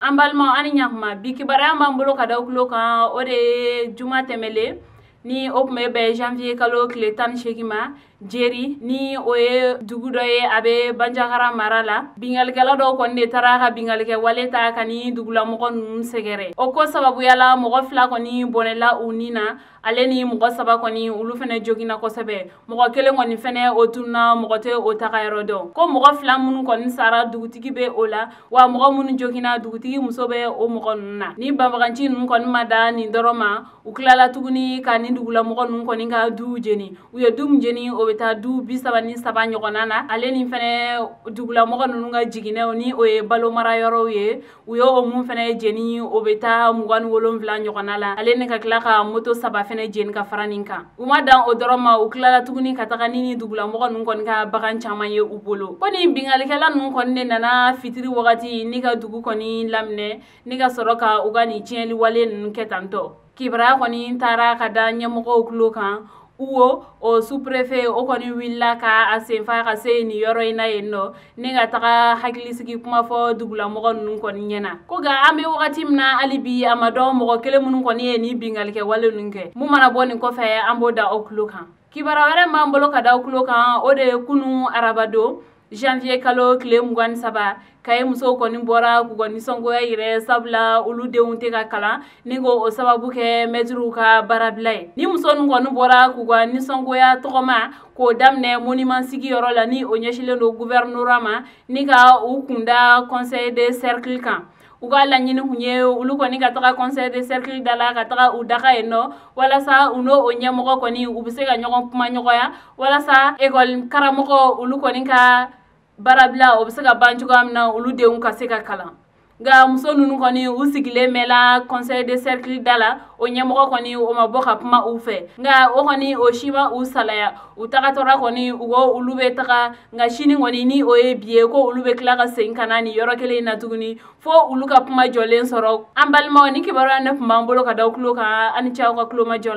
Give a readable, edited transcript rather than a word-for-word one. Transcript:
An balimaw, ani ɲakuma. Bi kibaruya b'an bolo ka da tulo kan, o de ye juma tɛmɛlen ni o tun bɛ bɛn janvier kalo tile 18 ma, Jeri ni o ye dugu dɔ ye, a bɛ Banjagara mara la. Bingalikɛla dɔw kɔni de taara ka bingalikɛ wale ta ka ni dugulamɔgɔ ninnu sɛgɛrɛ. O ko sababuya la, mɔgɔ 2 kɔni bɔnɛla u ni na, ale ni mɔgɔ 3 kɔni, olu fɛnɛ joginna kosɛbɛ. Mɔgɔ kelen kɔni fɛnɛ, o tununa, mɔgɔ tɛ o taga yɔrɔ dɔn. Ko mɔgɔ 2 minnu kɔni sara, dugutigi bɛ o la, wa mɔgɔ minnu joginna, dugutigi muso bɛ o mɔgɔ ninnu na. Ni banbaganci ninnu kɔni ma da nin dɔrɔn ma, u tilala tuguni ka nin dugulamɔgɔ ninnu kɔni ka duw jeni. U ye du min jeni, o bɛ taa du 33 ɲɔgɔnna na. Ale ni fɛnɛ dugulamɔgɔ ninnu ka jiginɛw, ni o ye balo mara yɔrɔw ye, u ye o mun fɛnɛ jeni, o bɛ taa 27 ɲɔgɔnna la. Ale ni ka tila ka moto 3 fɛnɛ jeni ka fara nin kan. U ma dan o dɔrɔn ma, u tilala tuguni ka taga ni dugulamɔgɔ ninnu kɔni ka bagan caman ye u bolo. Ko ni bingalikɛla ninnu kɔni de nana fitiri wagati ni ka dugu kɔni laminɛ, ni ka sɔrɔ ka u ka nin tiɲɛli wale ninnu kɛ tantɔ. Kibaruya kɔni taara ka da ɲɛmɔgɔw tulo kan. Uwo o sous-préfet, o kɔni wulila ka a senfa ka se nin yɔrɔ in na yen nɔ, ni ka taga hakilisigi kuma fɔ dugulamɔgɔ ninnu kɔni ɲɛna. Ko nka an bɛ wagati min na hali bi, a ma dɔn mɔgɔ kelen minnu kɔni ye nin bingalikɛ wale ninnu kɛ. Mun mana bɔ nin kɔfɛ, an b'o da aw tulo kan. Kibaruya wɛrɛ b'an bolo ka da aw tulo kan, o de ye kunu arabadon janvier kalo tile 23, Kaye musow kɔni bɔra k'u ka nisɔngoya yɛrɛ, sabula olu denw tɛ ka kalan, ni ko o sababu kɛ mɛtiriw ka baarabila ye. Ni muso ninnu kɔni bɔra k'u ka nisɔngoya tɔgɔma k'o daminɛ monument sigiyɔrɔ la, ni o ɲɛsinnen don gouvernorat ma, ni ka u kunda conseil de cercle kan. U ka laɲini kun ye olu kɔni ka taga conseil de cercle da la, ka taga u daga yen nɔ, walasa u n'o o ɲɛmɔgɔ kɔni, u bɛ se ka ɲɔgɔn kuma ɲɔgɔnya, walasa ekɔli karamɔgɔ olu kɔni ka baarabila, o bɛ se ka ban cogoya min na, olu denw ka se ka kalan. Nka muso ninnu kɔni, u sigilen mɛnla conseil de cercle da la, o ɲɛmɔgɔ kɔni, o ma bɔ ka kuma u fɛ. Nka o kɔni, o si ma u salaya. U tagatɔra kɔni, u ko olu bɛ taga, nka sini kɔni, ni o ye bi ye, ko olu bɛ tila ka segin ka na nin yɔrɔ kelen in na tuguni fo olu ka kuma jɔlen sɔrɔ. An balimaw, ni kibaruya ne tun b'an bolo ka da tulo kan. Ani cɛw ka tulomajɔ la.